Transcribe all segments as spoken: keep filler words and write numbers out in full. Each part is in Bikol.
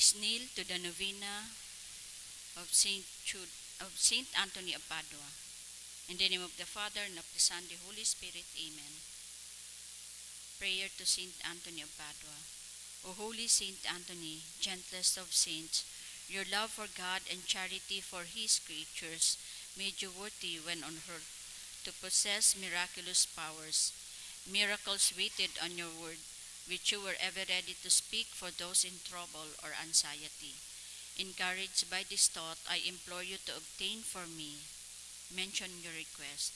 Please kneel to the novena of Saint Jude, of Saint Anthony of Padua. In the name of the Father, and of the Son, the Holy Spirit. Amen. Prayer to Saint Anthony of Padua. O holy Saint Anthony, gentlest of saints, your love for God and charity for his creatures made you worthy when on earth to possess miraculous powers. Miracles waited on your word, which you were ever ready to speak for those in trouble or anxiety. Encouraged by this thought, I implore you to obtain for me. Mention your request.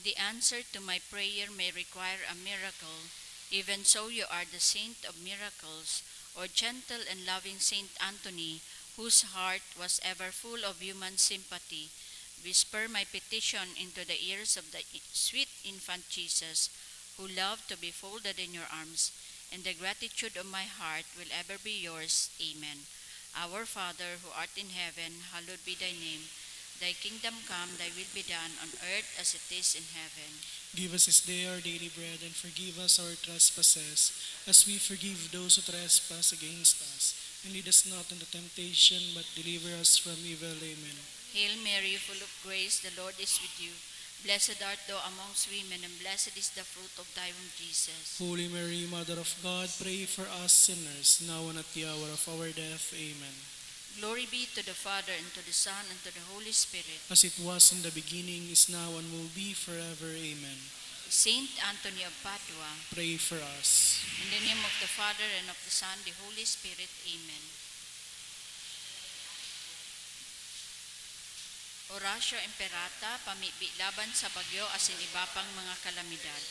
The answer to my prayer may require a miracle. Even so, you are the saint of miracles, or gentle and loving Saint Anthony, whose heart was ever full of human sympathy. Whisper my petition into the ears of the i-, sweet infant Jesus, who loved to be folded in your arms, and the gratitude of my heart will ever be yours. Amen. Our Father, who art in heaven, hallowed be thy name. Thy kingdom come, thy will be done on earth as it is in heaven. Give us this day our daily bread, and forgive us our trespasses, as we forgive those who trespass against us. And lead us not into temptation, but deliver us from evil. Amen. Hail Mary, full of grace, the Lord is with you. Blessed art thou amongst women, and blessed is the fruit of thy womb, Jesus. Holy Mary, Mother of God, pray for us sinners, now and at the hour of our death. Amen. Glory be to the Father, and to the Son, and to the Holy Spirit. As it was in the beginning, is now, and will be forever. Amen. Saint Anthony of Padua. Pray for us. In the name of the Father, and of the Son, the Holy Spirit. Amen. Oratio Imperata, pamibi laban sa bagyo asin iba pang mga kalamidad.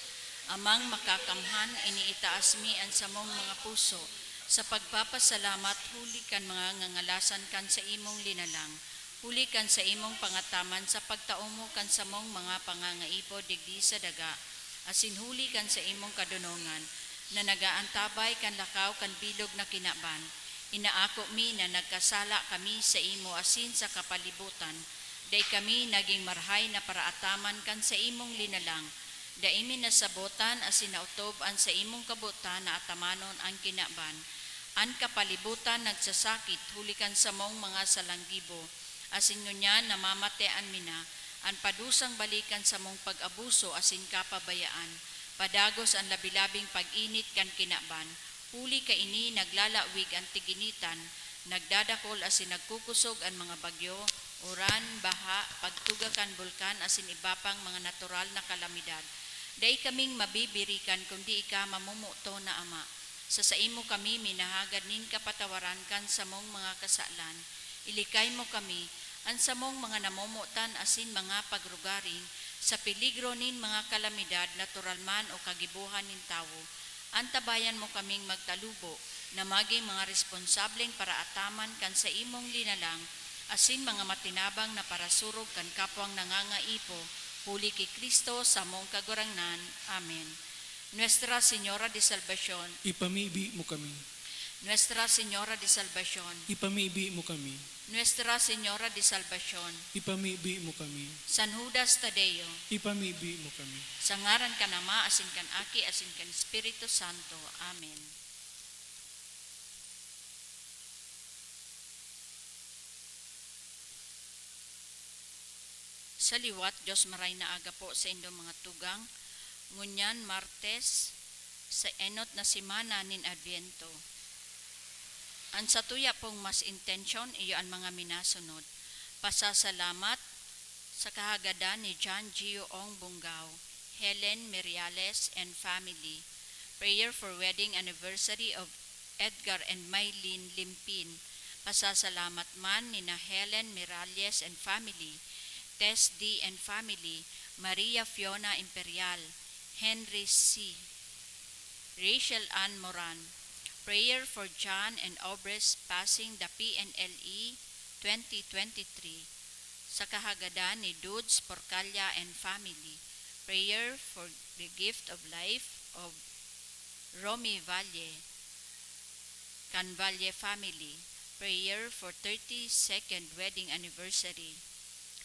Amang Makakamhan, iniitaas mi an samong mga puso sa pagpapasalamat huli kan mga ngangalasan kan saimong linalang, huli kan saimong pangataman sa pagtao mo kan samong mga pangangaipo digdi sa daga, asin huli kan saimong kadonongan na nag-aantabay kan lakaw kan bilog na kinaban. Inaako mi na nagkasala kami saimo asin sa kapalibutan. Dai kami nagin marahay na paraataman kan saimong linalang. Dai mi nasabotan asin naotob an saimong kabotan na atamanon an kinaban. An kapalibutan nagsasakit huli kan samong mga salanggibo, asin ngunyan namamatean mi na. An padusang balik kan samong pag-abuso asin kapabayaan, padagos an labi-labing pag-init kan kinaban, huli kaini naglalawig an tiginitan, nagdadakol asin nagkukosog an mga bagyo, uran, baha, pagtuga kan bulkan asin iba pang mga natural na kalamidad. Dai kaming mabibirikan kundi ika mamomoton na Ama. Sa saimo kami minahagad nin kapatawaran kan samong mga kasalan. Ilikay mo kami, an samong mga namomotan asin mga pagrugaring, sa peligro nin mga kalamidad, natural man o kagibohan nin tawo. Antabayan mo kaming magtalubo na magin mga responsableng paraataman kan saimong linalang asin mga matinabang na parasurog kan kapwang nangangaipo, huli ki Cristo, samong Kagurangnan. Amen. Nuestra Señora de Salvacion. Ipamibi mo kami. Nuestra Señora de Salvacion. Ipamibi mo kami. Nuestra Señora de Salvacion. Ipamibi mo kami. San Judas Tadeo. Ipamibi mo kami. Sa ngaran kan Ama, asin kan Aki, asin kan Espiritu Santo. Amen. Sa liwat, Dios maray na aga po sa indong mga tugang. Ngunyan, Martes, sa enot na semana nin Adviento. An satuya pong mas intensyon, iyo an mga minasunod. Pasasalamat sa kahagadan ni John Gio Ong Bungao, Helen Meriales and family. Prayer for wedding anniversary of Edgar and Mylene Limpin. Pasasalamat man nina Helen Miralles and family, Tess D and family, Maria Fiona Imperial, Henry C, Rachel Ann Moran. Prayer for John and Aubrey's passing the P N L E twenty twenty-three. Sa kahagadan ni Dudes Porcalla and family. Prayer for the gift of life of Romy Valle, kan Valle family. Prayer for thirty-second wedding anniversary,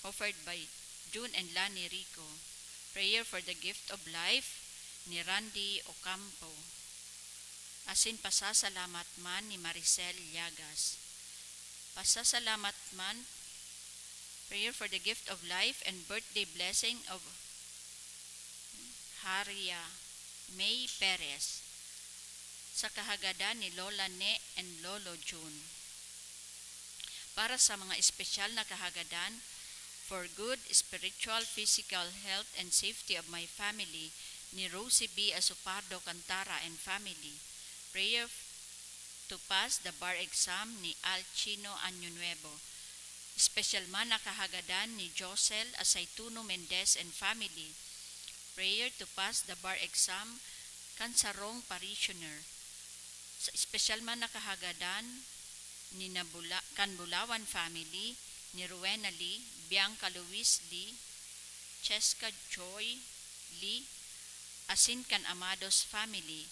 offered by June and Lani Rico. Prayer for the gift of life ni Randy Ocampo. Asin pasasalamat man ni Maricel Llagas. Pasasalamat man, prayer for the gift of life and birthday blessing of Haria May Perez, sa kahagadan ni Lola Ne and Lolo Jun. Para sa mga espesyal na kahagadan, for good spiritual, physical health and safety of my family, ni Rosie B. Asopardo Cantara and family. Prayer to pass the bar exam ni Al Chino Año Nuevo. Espesyal man na kahagadan ni Josel Asaituno Mendez and family. Prayer to pass the bar exam kan sarong parishioner. Sa espesyal man na kahagadan ni Nabula-, kan Bulawan family, ni Rowena Lee, Bianca Luis Lee, Cheska Joy Lee, asin kan Amados family.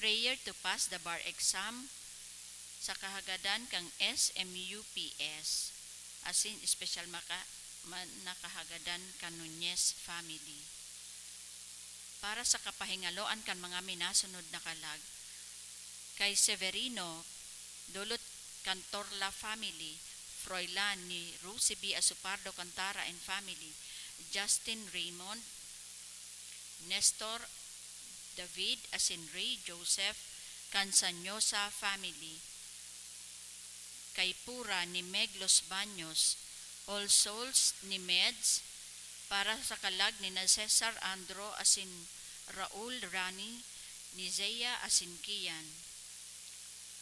Prayer to pass the bar exam sa kahagadan kan S M U P S, asin espesyal maka-, ma-, na kahagadan kan Nunez family. Para sa kapahingaloan kan mga minasunod na kalag, kay Severino, dulot kan Torla family, Froilan ni Rosie B. Asopardo Cantara and family, Justin Raymond, Nestor David asin Ray Joseph kan Sanyosa family, kay Pura ni Meg Los Baños, All Souls ni Meds, para sa kalag ni na Cesar Andro asin Raul Rani, ni Zea asin Kian.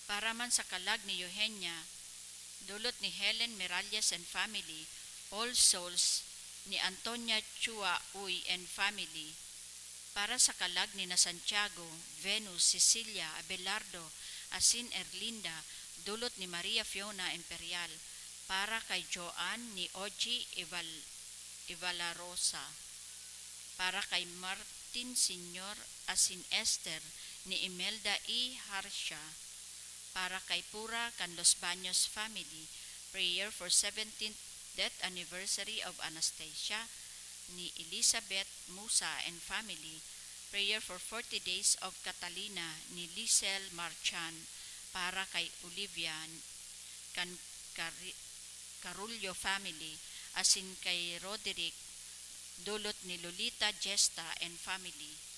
Para man sa kalag ni Eugenia, dulot ni Helen Miralles and family, All Souls ni Antonia Chua Uy and family. Para sa kalag ni na Santiago, Venus, Cecilia, Abelardo, asin Erlinda, dulot ni Maria Fiona Imperial. Para kay Joan ni Oji Eval-, Evalarosa. Para kay Martin Senior asin Esther ni Imelda E. Harsha. Para kay Pura kan Los Baños family, prayer for seventeenth death anniversary of Anastasia ni Elizabeth Musa and family, prayer for forty days of Catalina ni Lisel Marchan, para kay Olivia kan Cari-, Carullo family, asin kay Roderick, dulot ni Lolita Gesta and family.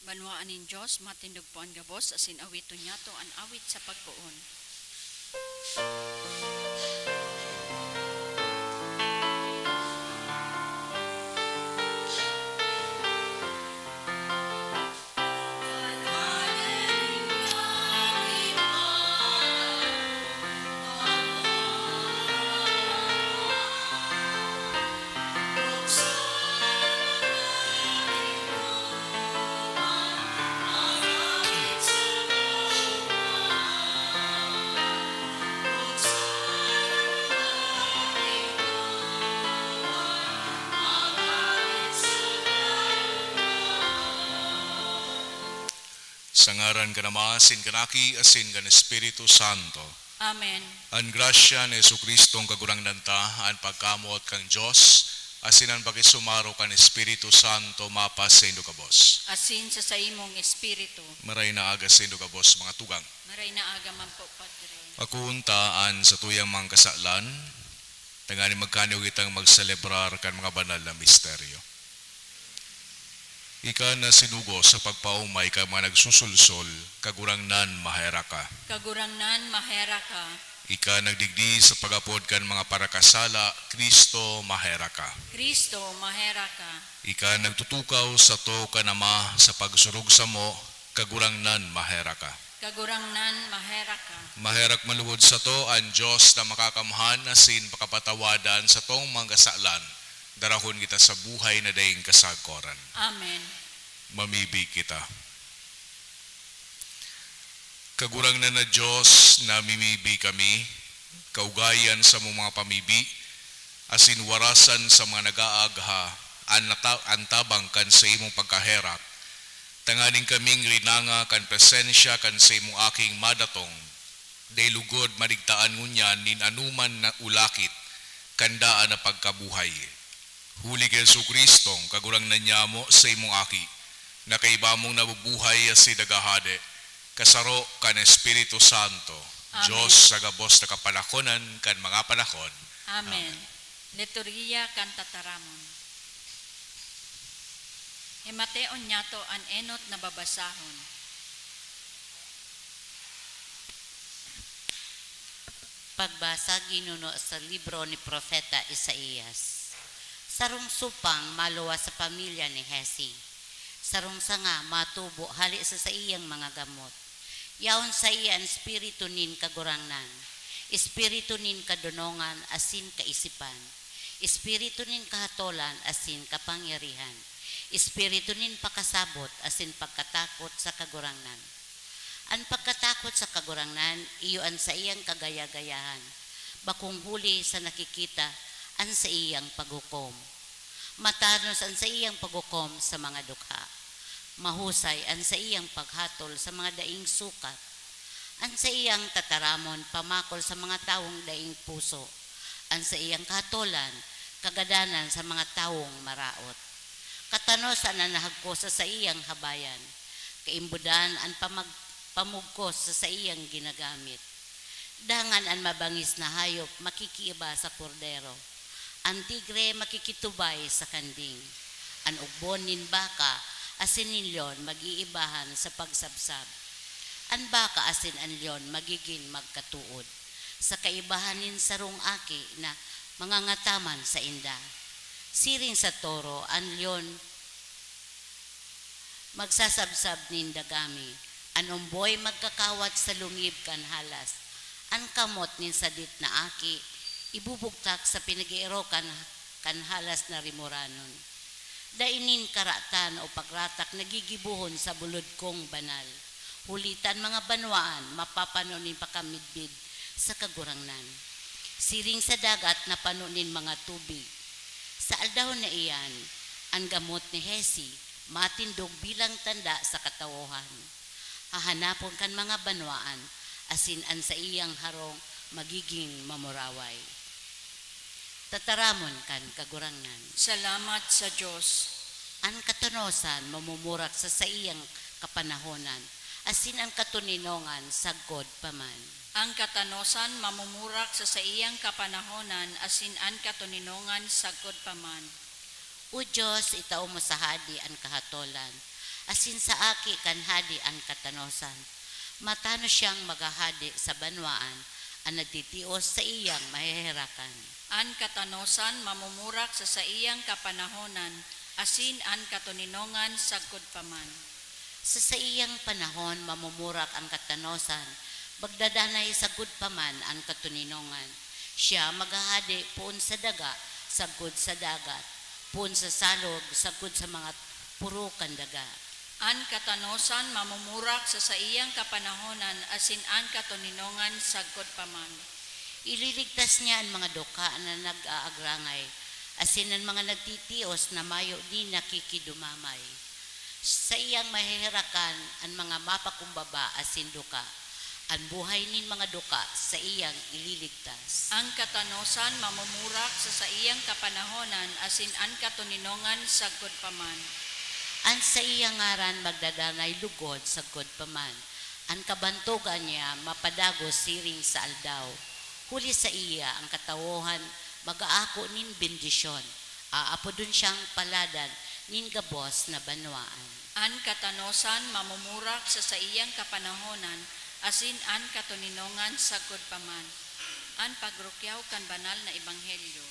Banwaan nin Dios, matindog po an gabos, asin awiton niyato an awit sa pagpoon. Sa ngaran kan Ama, asin kan Aki, asin kan Espiritu Santo. Amen. An grasya ni Jesu-Cristong Kagurangnan ta, an pagkamoot kan Dios, asin an pakisumaro kan Espiritu Santo mapasaindo gabos. Asin sa saimong espiritu. Maray na aga saindo gabos, mga tugang. Maray na aga man po, Padre. Akoon ta an satuyang mga kasalan, tanganing magkaniyo kitang magselebrar kan mga banal na misteryo. Ika na sinugo sa pagpaomay kan mga nagsusulsol, Kagurangnan, maherak ka. Kagurangnan, maherak ka. Ika nagdigdi sa pag-apod kan mga parakasala, Cristo, maherak ka. Cristo, maherak ka. Ika nagtutukaw sato kan Ama sa pagsurog samo, Kagurangnan, maherak ka. Kagurangnan, maherak ka. Maherak man lugod sato an Dios na makakamhan asin pakapatawadan satong mga kasalan. Darahon kita sa buhay na daing kasagkoran. Amen. Mamibi kita. Kagurangnan na Dios, namimibi kami, kaugayan sa mga pamibi, asin warasan sa mga nag-aagha, an nata-, an tabang kan saimong pagkaherak, tanganing kaming rinanga kan presensya kan saimong Aking madatong, dai lugod madigtaan ngunyan nin anoman na ulakit kan daan na pagkabuhay. Huli ki Jesu-Cristong Kagurangnan nyamo, saimong Aki, na kaiba mong nabubuhay asin naghahade, kasaro kan Espiritu Santo, Amen. Dios sa gabos na kapanakonan kan mga panahon. Amen. Amen. Liturgiya kan Tataramon. Himateon niyato an enot na babasahon. Pagbasa ginuno sa libro ni Propeta Isaias. Sarong supang maluwas sa pamilya ni Hesi. Sarong sanga matubo hale sa saiyang mga gamot. Yaon saiya an espiritu nin Kagurangnan, espiritu nin kadonongan asin kaisipan, espiritu nin kahatolan asin kapangyarihan, espiritu nin pakasabot asin pagkatakot sa Kagurangnan. An pagkatakot sa Kagurangnan iyo an saiyang kagaya-gayahan, bakong huli sa nakikita an saiyang paghukom. Matanos an saiyang paghukom sa mga dukha. Mahusay an saiyang paghatol sa mga daing sukat. An saiyang tataramon pamakol sa mga tawong daing puso. An saiyang kahatolan, kagadanan sa mga tawong maraot. Katanosan an nahagkos sa saiyang habayan. Kaimbodan an pamag-, pamugkos sa saiyang ginagamit. Dangan an mabangis na hayop makikiiba sa kordero. An tigre makikitubay sa kanding. An ugbon nin baka asin nin leon mag-iibahan sa pagsabsab. An baka asin an leon magigin magkatood sa kaibahan nin sarong aki na mangangataman sainda. Siring sa toro, an leon magsasabsab nin dagami. An omboy magkakawat sa lungib kan halas. An kamot nin sadit na aki ibubugtak sa pinag-iirokan kan halas na rimoranon. Dai nin karatan o pagratak na gigibohon sa bulod kong banal. Huli ta an mga banwaan mapapano nin pakamidbid sa Kagurangnan. Siring sa dagat na pano nin mga tubig. Sa aldaw na iyan, an gamot ni Hesi matindog bilang tanda sa katawohan. Hahanapon kan mga banwaan, asin an saiyang harong magigin mamuraway. Tataramon kan Kagurangnan. Salamat sa Dios. An katanosan mamumurak sa saiyang kapanahonan, asin an katoninongan sagkod pa man. An katanosan mamumurak sa saiyang kapanahonan, asin an katoninongan sagkod pa man. O Dios, itao mo sa hadi an kahatolan, asin sa Aki kan Hadi an katanosan. Matanos siyang maghahade sa banwaan, an nagtitios saiyang maheherakan. An katanosan mamumurak sa saiyang kapanahonan, asin an katoninongan sagkod pa man. Sa saiyang panahon mamumurak an katanosan, magdadanay sagkod pa man an katoninongan. Siya maghahade poon sa daga sagkod sa dagat, poon sa salog sagkod sa mga poro kan daga. An katanosan mamumurak sa saiyang kapanahonan asin an katoninongan sagkod pa man. Ililigtas niya an mga duka na nag-aagrangay, asin an mga nagtitios na mayo nin nakikidumamay. Saiyang maheherakan an mga mapakumbaba asin duka. An buhay nin mga duka saiyang ililigtas. An katanosan mamumurak sa saiyang kapanahonan asin an katoninongan sagkod pa man. An saiyang ngaran magdadanay lugod sagkod pa man. An kabantogan niya mapadagos siring sa aldaw. Huli saiya an katawohan mag-aako nin bendisyon. Aapodon siyang paladan nin gabos na banwaan. An katanosan mamumurak sa saiyang kapanahonan, asin an katoninongan sagkod pa man. An pagrukyaw kan banal na ebanghelyo.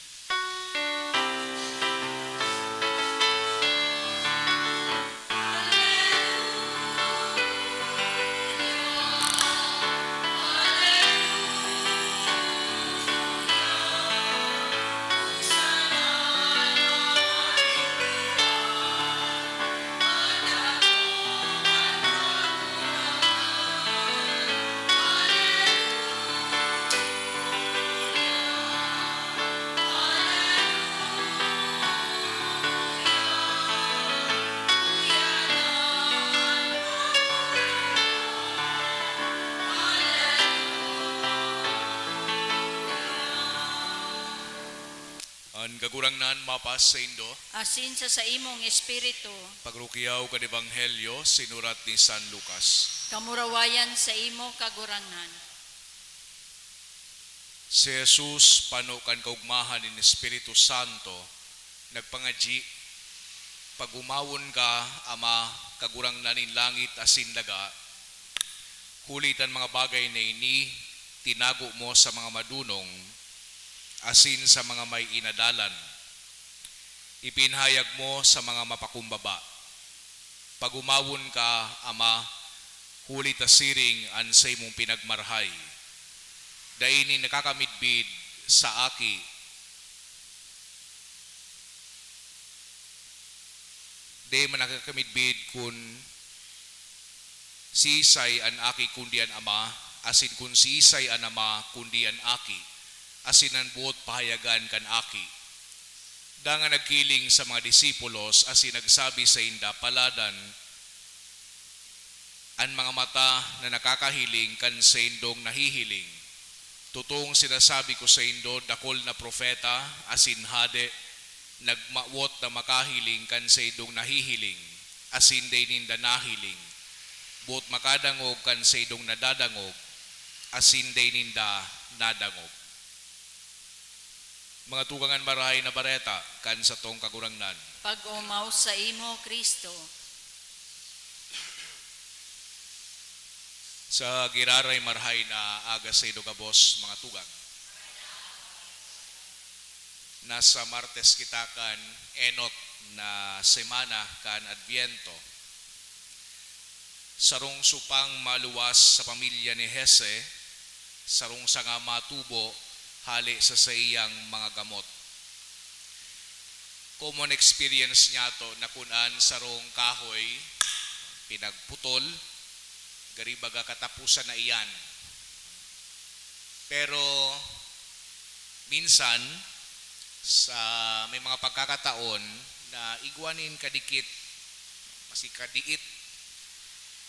An Kagurangnan mapasaindo. Asin sa saimong espiritu. Pagrukyaw kan Ebanghelyo sinurat ni San Lucas. Kamurawayan saimo, Kagurangnan. Si Jesus, pano kan kaogmahan nin Espiritu Santo, nagpangadyi, "Pagomawon ka, Ama, Kagurangnan nin langit asin daga, huli ta an mga bagay na ini tinago mo sa mga madonong asin sa mga may inadalan. Ipinahayag mo sa mga mapakumbaba. Pagomawon ka, Ama, huli ta siring an saimong pinagmarahay. Dai nin nakakamidbid sa Aki, dai man nakakamidbid kun siisay an Aki kundi an Ama, asin kun siisay an Ama kundi an Aki, asin an boot pahayagan kan Aki." Dangan naghiling sa mga disipulos asin nagsabi sainda, "Paladan an mga mata na nakakahiling kan saindong nahihiling. Totoong sinasabi ko saindo, dakul na propeta asin hade nagmawot na makahiling kan saindong nahihiling, asin dai ninda nahiling. Boot makadangog kan saindong nadadangog, asin dai ninda nadangog." Mga tugang, an Marahay na Bareta kan satong Kagurangnan. Pag-omaw saimo, Cristo. Sa giraray marahay na aga saindo gabos, mga tugang. Nasa Martes kita kan enot na semana kan Adbyento. Sarong supang maluwas sa pamilya ni Jese, sarong sanga matubo hale sa saiyang mga gamot. Common experience niyato na kun an sarong kahoy pinagputol, gari baga kataposan na iyan. Pero minsan, sa may mga pagkakataon na igwa nin kadikit, masi kadiit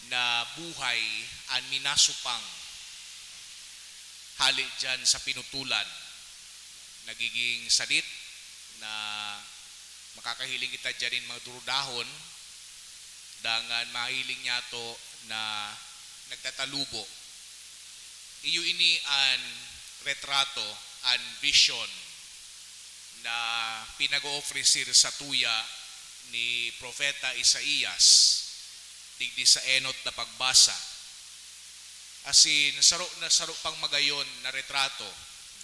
na buhay an minasupang hale diyan sa pinutulan. Nagiging sadit na makakahiling kita diyan nin mga durudahon, dangan mahiling niyato na nagtatalubo. Iyo ini an retrato, an vision na pinag-oofresir satuya ni Propeta Isaias. digdi sa enot na pagbasa. Asin saro na saro pang magayon na retrato.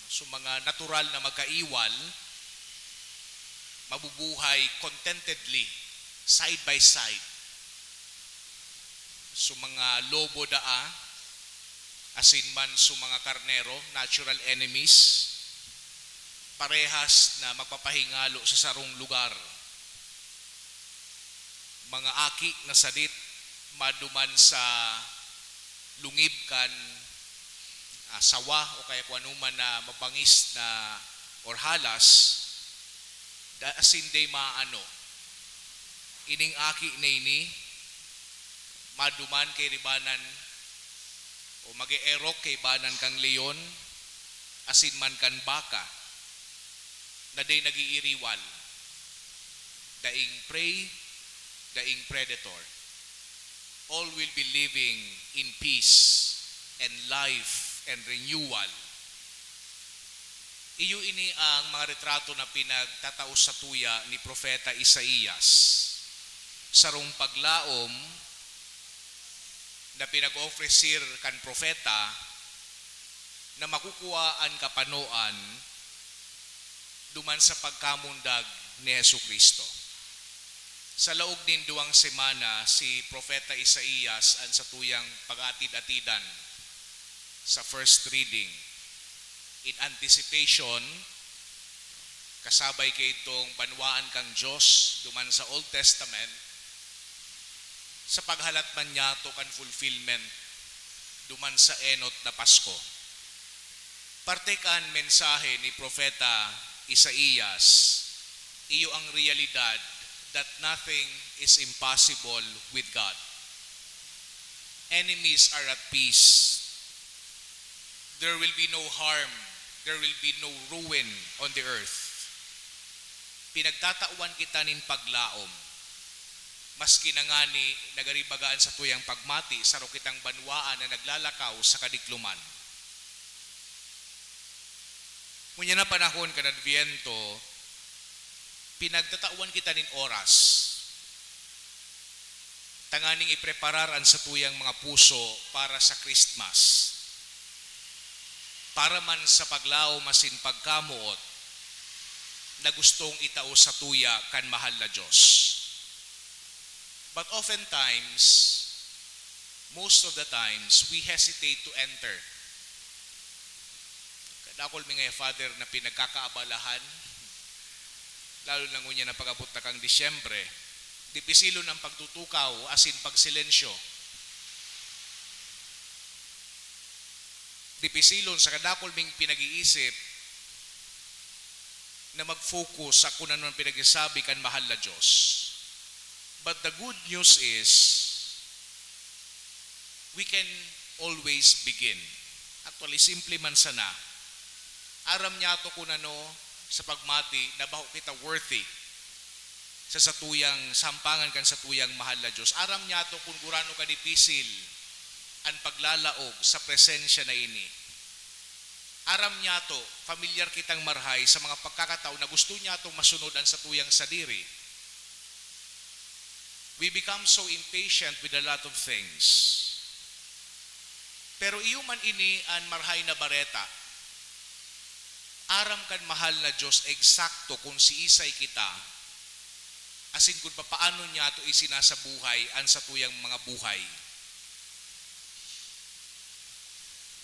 So, mga natural na magkaiwal, mabubuhay contentedly, side by side. So, mga lobo daa, asin man so mga karnero, natural enemies, parehas na magpapahingalo sa sarong lugar. Mga aki na sadit, maduman sa lungib kan, ah, sawa o kaya kung ano man na mabangis na or halas, da-, asin day maano. Ining aki na ini, maduman kay ribanan o mag-eerok kay banan kan leon, asin man kan baka, na day nag-iiriwal, daing prey, daing predator. All will be living in peace and life and renewal. Iyo ini ang mga retrato na pinagtatao satuya ni Propeta Isaias. Sarong paglaom na pinag-ofresir kan propeta na makukua an kapanoan duman sa pagkamundag ni Jesu-Cristo. Sa laog nin duwang semana, si Propeta Isaias an satuyang pag-atid-atidan sa first reading. In anticipation, kasabay kaidtong banwaan kan Dios duman sa Old Testament, sa paghalat man niyato kan fulfillment duman sa enot na Pasko. Parte kan mensahe ni Propeta Isaias, iyo ang realidad that nothing is impossible with God. Enemies are at peace. There will be no harm. There will be no ruin on the earth. Pinagtatawan kita nin paglaom. Maski na ngani nagaribagaan sa tuyang pagmati, saro kitang banwaan na naglalakaw sa kadikloman. Ngunyan na panahon kan Adviento, pinagtatawan kita nin oras tanganing ipreparar an satuyang mga puso para sa Christmas, para man sa paglaom asin pagkamoot na gustong itao satuya kan mahal na Dios. But oftentimes, most of the times, we hesitate to enter. Kadakol mi nga, Father, na pinagkakaabalahan, lalo na ngunyan na pag-abot na kan Disyembre, dipisilon ang pagtutukaw asin pagsilensyo. Dipisilon sa kadakol ming pinag-iisip na mag-focus sa kung ano ang pinagsasabi kan mahal na Dios. But the good news is, we can always begin. Actually, simple man sana. Aram niyato kun ano sa pagmati na bako kita worthy sa satuyang sampangan kan satuyang mahal na Dios. Aram niyato kun gurano kadipisil an paglalaog sa presensya na ini. Aram niyato, pamilyar kitang marhay sa mga pagkakataon na gusto niyatong masunod an satuyang sadiri. We become so impatient with a lot of things. Pero iyo man ini an marhay na bareta. Aram kan mahal na Dios eksakto kun siisay kita, asin kun papaano niyato isinasabuhay an satuyang mga buhay.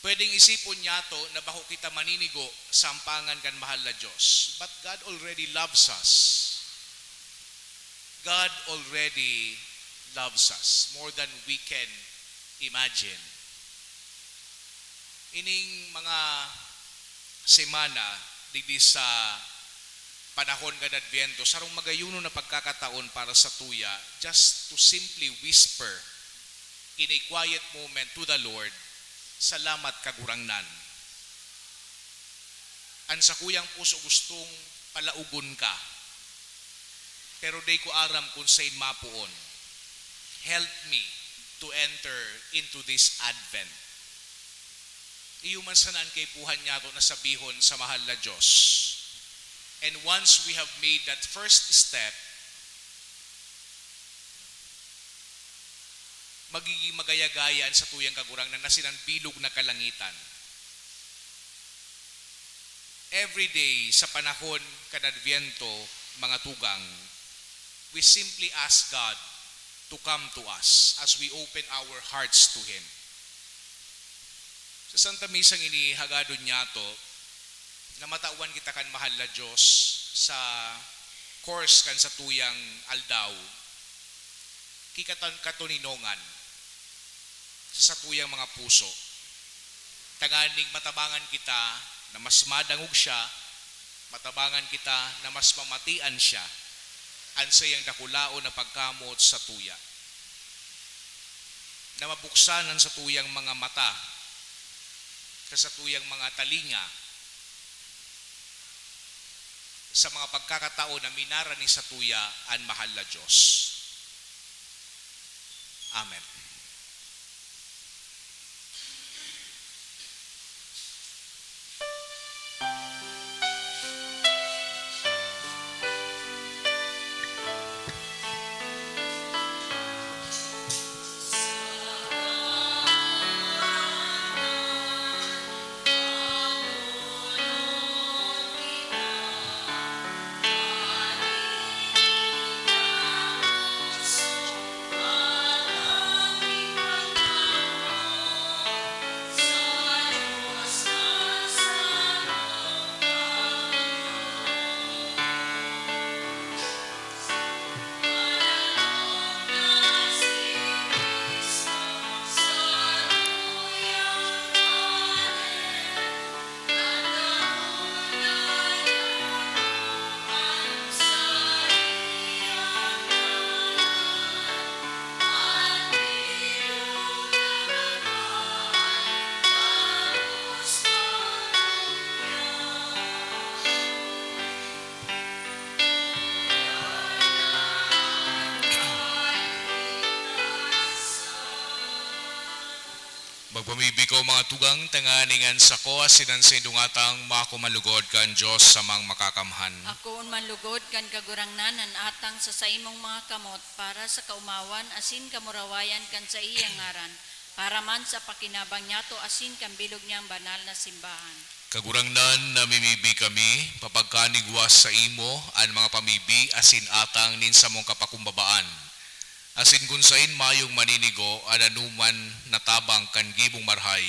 Pwedeng isipon niyato na bako kita maninigo sa ampangan kan mahal na Dios. But God already loves us. God already loves us more than we can imagine. Ining mga semana, digdi sa panahon kan Adviento, sarong magayuno na pagkakataon para satuya just to simply whisper in a quiet moment to the Lord, "Salamat, Kagurangnan. An sakuyang puso gustong palaogon ka, pero dai ko aram kun sain mapoon. Help me to enter into this Advent." Iyo man sana an kaipuhan niyato na sabihon sa mahal na Dios. And once we have made that first step, magiging magaya-gaya an satuyang Kagurangnan na sinang bilog na kalangitan. Every day sa panahon kan Adviento, mga tugang, we simply ask God to come to us as we open our hearts to Him. Sa Santa Misa ngini, hagadon niyato na matawan kita kan mahal na Dios sa course kan satuyang aldaw, ki katan-, katoninongan sa satuyang mga puso, tanganing matabangan kita na mas madangog siya, matabangan kita na mas mamatian siya, an saiyang dakulaon na pagkamoot satuya, na mabuksan an satuyang mga mata, sa satuyang mga talinga, sa mga pagkakataon na minara ni satuya an mahal na Dios. Amen. Magpamibi ko, mga tugang, tanganing an sako asin an saindong atang maako man lugod kan Dios samang makakamhan. Akoon man lugod kan Kagurangnan an atang sa saimong mga kamot para sa kaomawan asin kamurawayan kan saiyang ngaran, para man sa pakinabang niyato asin kan bilog niyang banal na simbahan. Kagurangnan, namimibi kami, papagkanigwa saimo an mga pamibi asin atang nin samong kapakumbabaan. Asin kun saen mayong maninigo an anoman na tabang kan gibong marahay,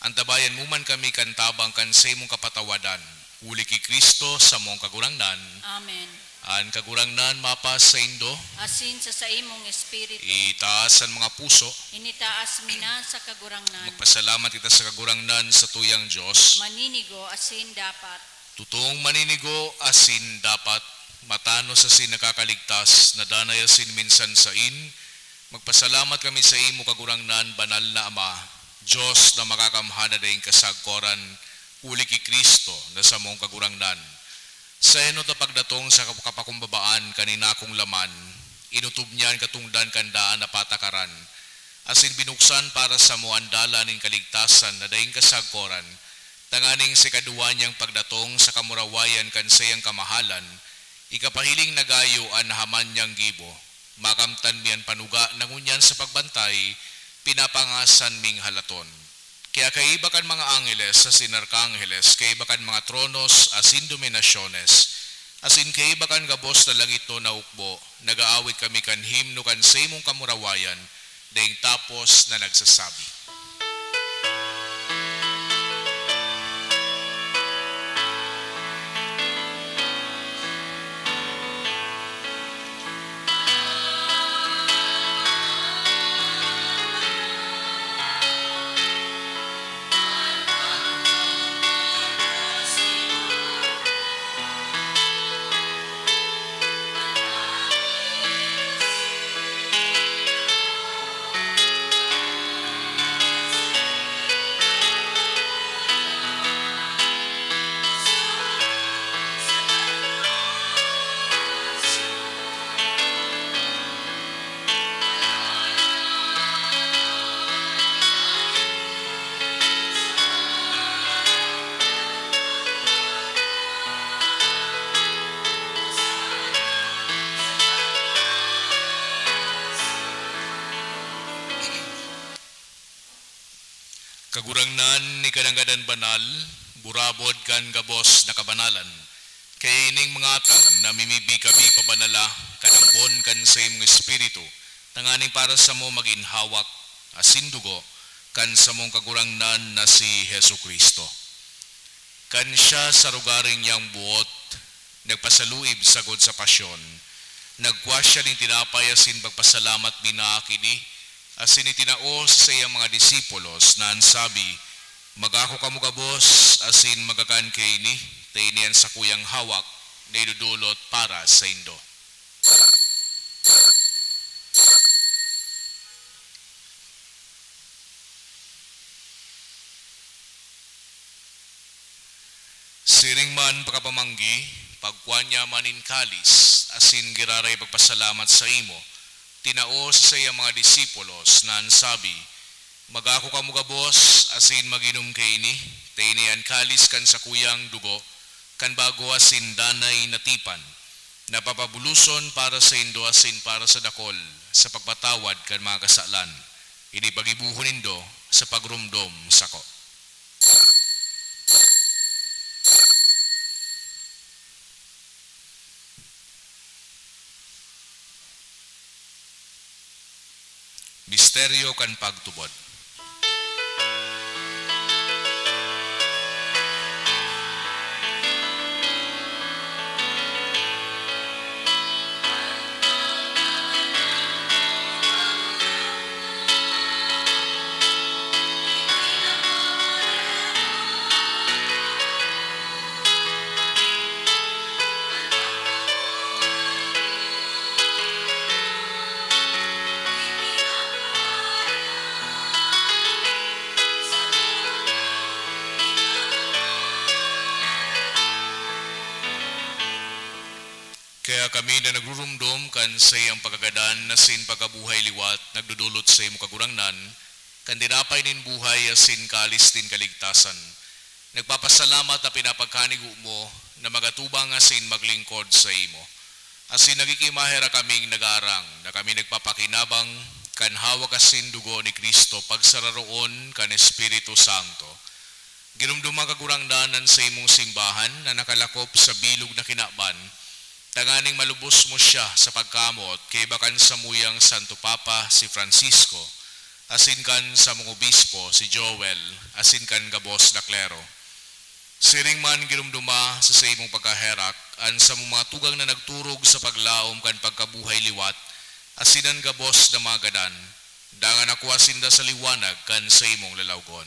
antabayan mo man kami kan tabang kan saimong kapatawadan, huli ki Cristo samong Kagurangnan. Amen. An Kagurangnan mapasaindo. Asin sa saimong espiritu. Itaas an mga puso. Initaas mi na sa Kagurangnan. Magpasalamat kita sa Kagurangnan, sa tuyang Dios. Maninigo asin dapat. Totoong maninigo asin dapat, matanos asin nakakaligtas, na danay asin minsan sain, magpasalamat kami saimo, Kagurangnan, Banal na Ama, Dios na makakamhan na daing kasagkoran, huli ki Cristo na samong Kagurangnan. Sa enot na pagdatong sa kap-, kapakumbabaan kan inakong laman, inotob niya an katongdan kan daan na patakaran, asin binuksan para samo an dalan nin kaligtasan na daing kasagkoran, tanganing sa ikaduwa niyang pagdatong sa kamurawayan kan saiyang kamahalan, ikapahiling na gayo an nahaman niyang gibo. Makamtan mi an panuga na ngunyan sa pagbantay, pinapangasan ming halaton. Kaya kaiba kan mga angheles asin arkangheles, kaiba kan mga tronos asin dominasyones, asin kaiba kan gabos na langitnon na hukbo, nag-aawit kami kan himno kan saimong kamurawayan, daing tapos na nagsasabi. Kagurangnan, ika nanggad an banal, burabod kan gabos na kabanalan. Kaya ining mga atang namimibi kami pabanala kan ambon kan saimong Espiritu, tanganing para samo magin hawak asin dugo kan samong Kagurangnan na si Jesu-Cristo. Kan siya sa rugaring niyang buot nagpasaluib sagkod sa pasyon, nagkua siya nin tinapay asin pagpasalamat binaak ini, asin itinao sa saiyang mga disipulos na an sabi, "Magako kamo gabos asin magkakan kaini, ta ini an sakuyang hawak na idodolot para saindo." Siring man pakapamanggi, pagkua niya man nin kalis, asin giraray pagpasalamat sa imo, tinao sa saiyang mga disipulos na an sabi, "Magako kamo gabos asin mag-inom kaini, ta ini an kalis kan sakuyang dugo kan bago asin danay na tipan, na papabuloson para saindo asin para sa dakol sa pagpatawad kan mga kasalan. Ini paggibohon nindo sa pagromdom sako." Misteryo kan pagtubod. Kaya kami na nagruromdom kan saiyang pagkagadan asin pagkabuhay liwat, nagdodolot sa imo, Kagurangnan, kan tinapay nin buhay asin kalis nin kaligtasan. Nagpapasalamat na pinapagkanigo mo na magatubang asin maglingkod sa imo. Asin nagkikimaherak kaming nagaarang na kami nagpapakinabang kan hawak asin dugo ni Cristo pagsararoon kan Espiritu Santo. Giromdoma, Kagurangnan, an saimong simbahan na nakalakop sa bilog na kinaban, tanganing malubos mo siya sa pagkamoot kaiba kan samuyang Santo Papa, si Francisco, asin kan samong obispo, si Joel, asin kan gabos na klero. Siring man giromdoma sa saimong pagkaherak an samong mga tugang na nagturog sa paglaom kan pagkabuhay liwat, asin an gabos na mga gadan, dangan nakua sinda sa liwanag kan saimong lalawgon.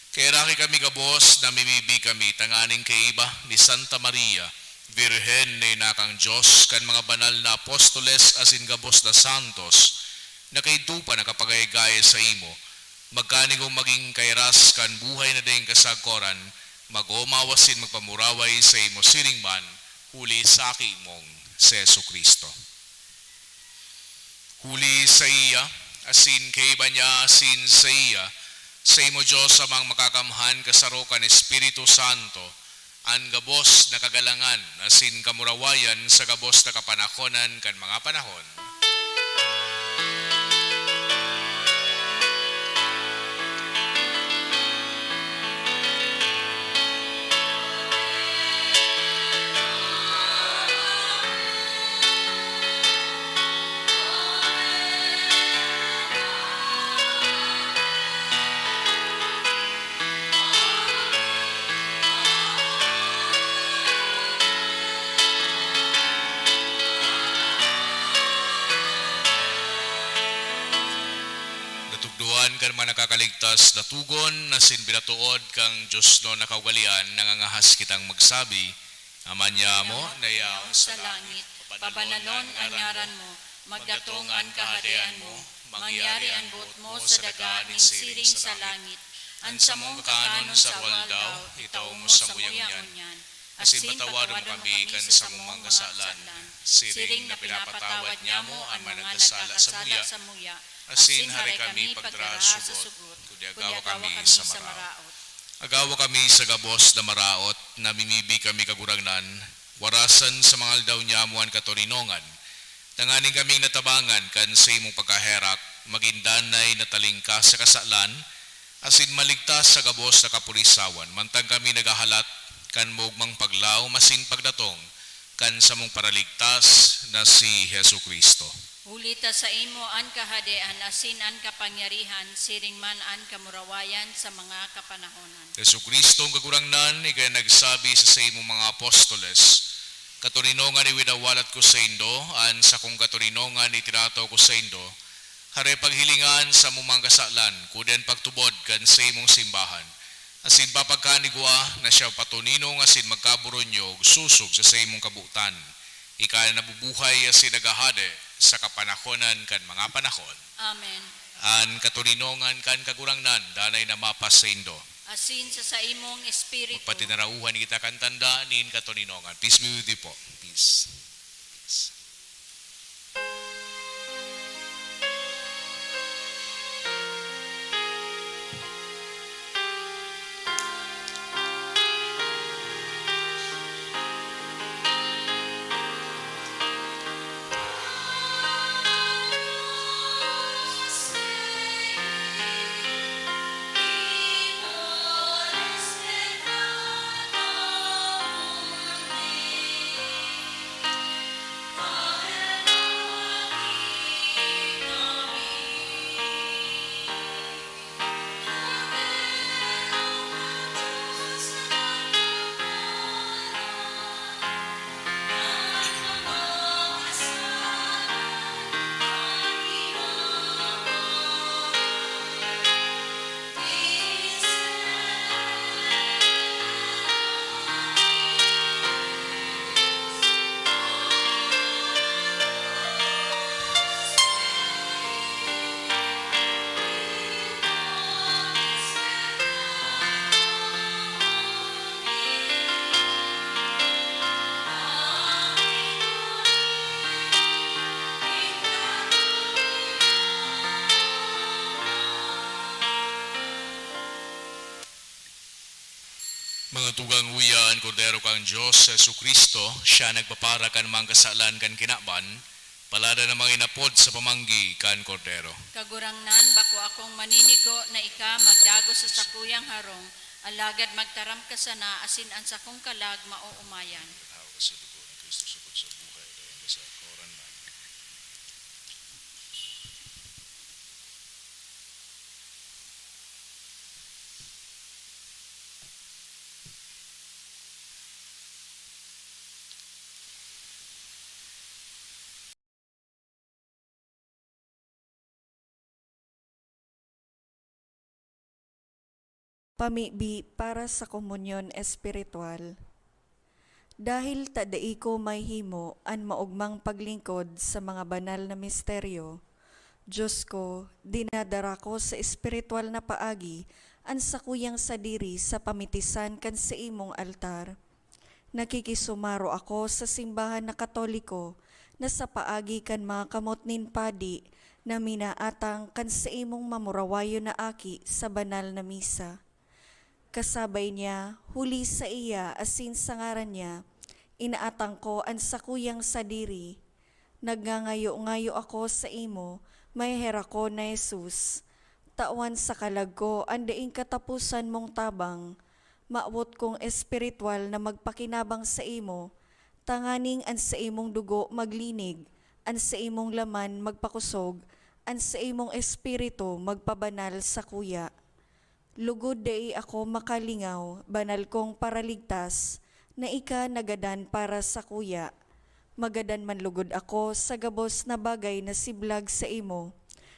Kaheraki kami gabos, namimibi kami tanganing kaiba ni Santa Maria, Birhen na ina kan Dios, kan mga banal na apostoles asin gabos na santos, na kaidto pa nakapagayagaya sa imo, magkanigong magin kairas kan buhay na daing kasagkoran, mag-omaw asin magpamuraway sa imo siring man, huli sa Aki mong si Jesu-Cristo. Huli saiya, asin kaiba niya, asin saiya, sa imo Dios Amang Makakamhan, kasaro kan Espiritu Santo, an gabos na kagalangan asin kamurawayan sa gabos na kapanakonan kan mga panahon. Natukdoan kan mga nakakaligtas na tugon asin pinatood kan diosnon na kaugalean, nangangahas kitang magsabi, Ama niamo na yaon sa langit, pabanalon an ngaran mo, magdatong an kahadean mo, mangyari an boot mo sa daga nin siring sa langit. An samong kakanon sa aldaw, itao mo samuya ngunyan. Asin patawadon mo kami kan samong mga kasalan, siring na pinapatawad niamo an mga nagkasala samuya. Asin hare kami pagdara sa sugot, kundi agawa kami sa maraot. Agawa kami sa gabos na maraot, namimibi kami, Kagurangnan, warasan sa mga aldaw niamo an katoninongan, tanganing kaming natabangan kan saimong pagkaherak, magin danay na talingkas sa kasalan, asin maligtas sa gabos na kapulisawan, mantang kami naghahalat kan maogmang paglaom asin pagdatong kan samong Paraligtas na si Jesu-Cristo. Huli ta saimo an kahadean asin an kapangyarihan siring man an kamurawayan sa mga kapanahonan. Jesu-Cristo, ang Kagurangnan, ika an nagsabi sa saimong mga apostoles, "Katoninongan iwinawalat ko saindo, an sakong katoninongan itinataw ko saindo." Hare paghilinga an samong mga kasalan, kundi an pagtubod kan saimong simbahan. Asin papagkanigwa na siya patuninong asin magkaburunyog sosog sa saimong kabotan. Ika na nabubuhay asin naghahade sa kapanahonan kan mga panahon. Amen. An katoninongan kan Kagurangnan danay na mapasaindo. Asin sa saimong espiritu. Magpatinarauhan kita kan tanda nin katoninongan. Peace be with you po. Peace. Peace. Mga tugang, uya an Kordero kan Dios, si Jesu-Cristo, siya nagpapara kan mga kasalan kan kinaban, palada na mga inapod sa pamanggi kan Kordero. Kagurangnan, bako akong maninigo na ika magdagos sa sakuyang harong, alagad magtaram ka sana asin an sakong kalag maoomayan. Tao ka sa dugo ni Cristo sukod sa buhay, dayon ka sa kaoran man. Pamibi para sa komunyon espiritual. Dahil ta dai ko mahihimo an maogmang paglingkod sa mga banal na misteryo, Dios ko, dinadara ko sa espiritual na paagi an sakuyang sadiri sa pamitisan kan saimong altar. Nakikisumaro ako sa simbahan na Katoliko na sa paagi kan mga kamot nin padi na minaatang kan saimong mamurawayon na aki sa banal na misa. Kasabay niya, huli saiya asin sa ngaran niya, inaatang ko an sakuyang sadiri. Nagngangayo-ngayo ako saimo, maheherakon na Jesus. Tawan sa kalag ko an daing kataposan mong tabang. Mawot kong espiritual na magpakinabang saimo, tanganing an saimong dugo maglinig, an saimong laman magpakosog, an saimong espiritu magpabanal sakuya. Lugod dai ako makalingaw, banal kong Paraligtas, na ika nagadan para sakuya. Magadan man lugod ako sa gabos na bagay na siblag saimo,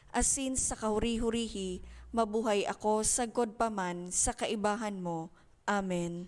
asin sa kahuri-hurihi mabuhay ako sagkod pa man sa kaibahan mo. Amen.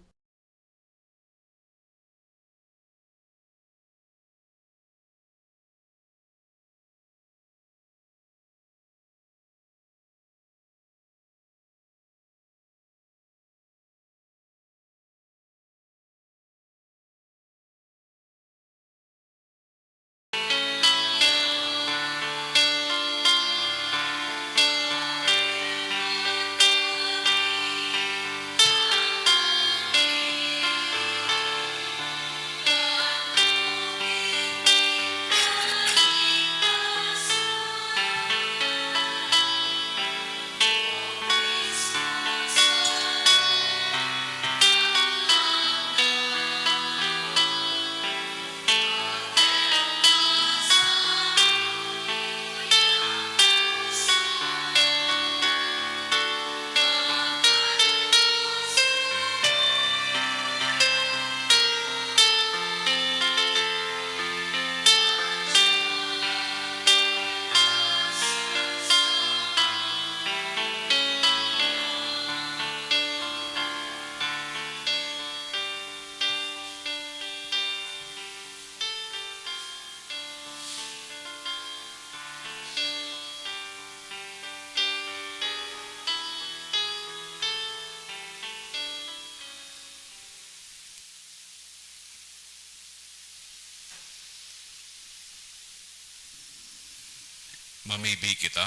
Mamibi kita.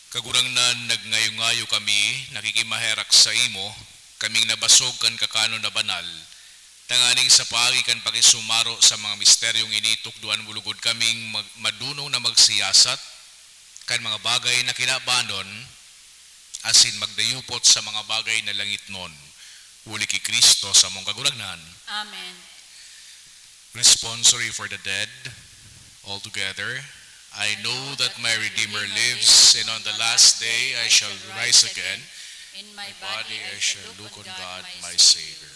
Kagurangnan, nagngayo-ngayo kami, nakikimaherak saimo, kaming nabasog kan kakanon na banal, tanganing sa paagi kan pakisumaro sa mga misteryong ini, tukdoan mo lugod kaming mag-, madunong na magsiyasat kan mga bagay na kinabanon, asin magdayupot sa mga bagay na langitnon, huli ki Cristo samong Kagurangnan. Amen. Responsory for the dead. All together, I know that my Redeemer lives, and on the last day I shall rise again. In my body I shall look on God, my Savior.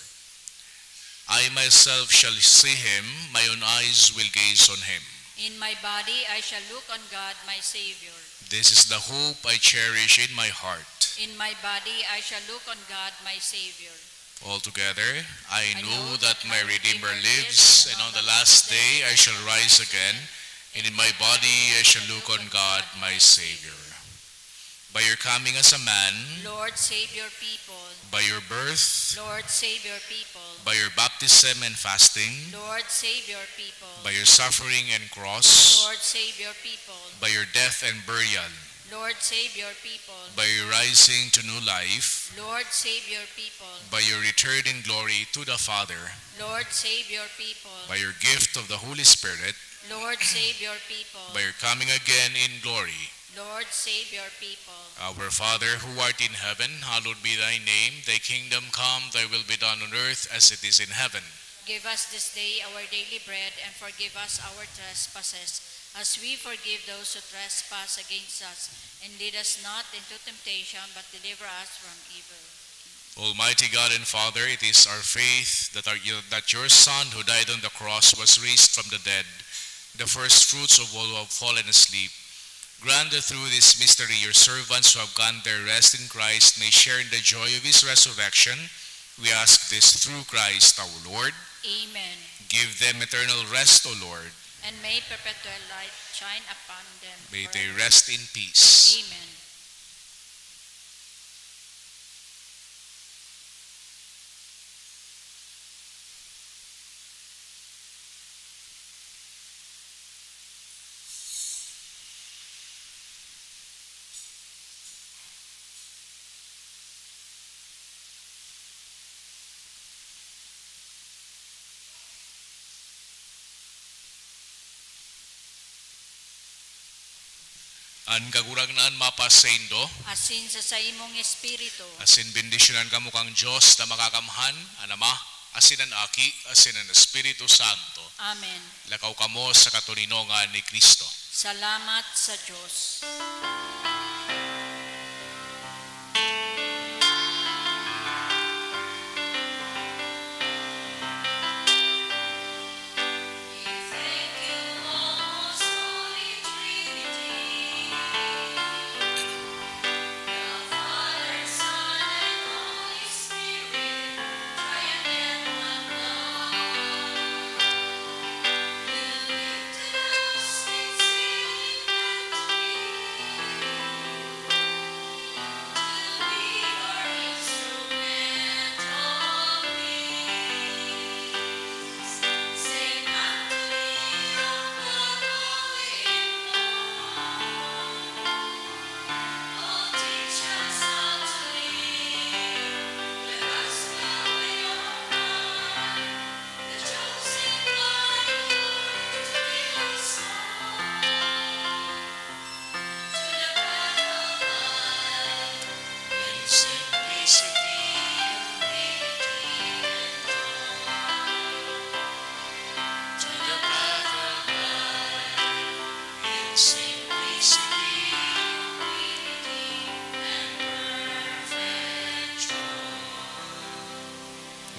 I myself shall see him, my own eyes will gaze on him. In my body I shall look on God, my Savior. This is the hope I cherish in my heart. In my body I shall look on God, my Savior. All together, I know that my Redeemer lives, and on the last day I shall rise again, and in my body I shall look on God, my Savior. By your coming as a man, Lord, save your people. By your birth, Lord, save your people. By your baptism and fasting, Lord, save your people. By your suffering and cross, Lord, save your people. By your death and burial, Lord, save your people. By your rising to new life, Lord, save your people. By your return in glory to the Father, Lord, save your people. By your gift of the Holy Spirit, Lord, save your people. By your coming again in glory, Lord, save your people. Our Father, who art in heaven, hallowed be thy name. Thy kingdom come, thy will be done on earth as it is in heaven. Give us this day our daily bread, and forgive us our trespasses, as we forgive those who trespass against us. And lead us not into temptation, but deliver us from evil. Almighty God and Father, it is our faith that our, that your Son who died on the cross was raised from the dead, the first fruits of all who have fallen asleep. Grant that through this mystery your servants who have gone their rest in Christ may share in the joy of his resurrection. We ask this through Christ our Lord. Amen. Give them eternal rest, O Lord. And may perpetual light shine upon them. May they forever rest in peace. Amen. An Kagurangnan mapasaindo. Asin sa saimong espiritu. Asin bendisyonan kamo kan Dios na Makakamhan, an Ama, asin an Aki, asin an Espiritu Santo. Amen. Lakaw kamo sa katoninongan ni Cristo. Salamat sa Dios.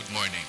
Good morning.